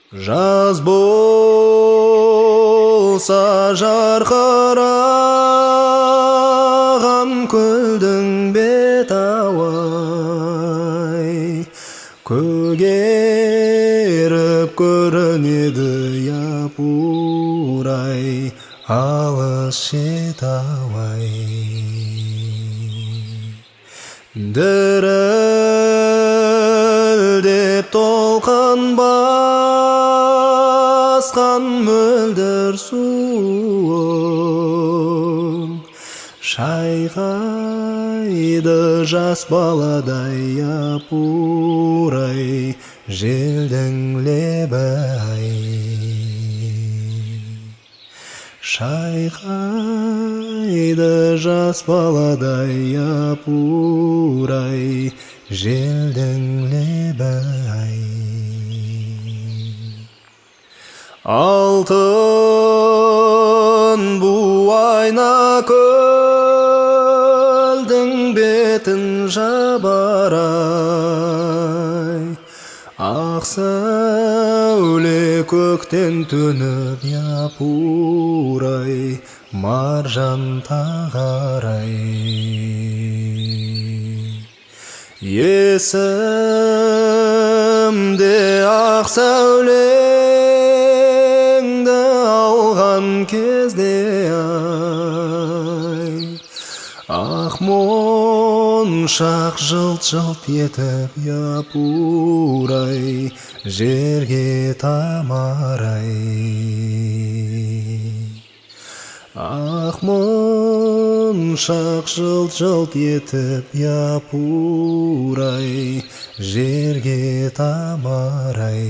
Жаз болса жарқыраған көлдің беті ауай, көгеріп көрінеді япурай алыс шет ауай. Дірілдеп толқын басқан мөлдір суың шайқайды жас баладай япурай желдің лебі ай. Шайқайды жас баладай япурай желдің лебі ай. Алтын бу айна көлдің бетін жабар ай, ақ сәуле көктен төніп япурай маржан тағарай. Есімде ақ сәулеңді алған кезде ай, ақ моншақ жылт-жылт етіп япурай жерге тамарай. Ақ моншақ жылт-жылт етіп япурай жерге тамарай.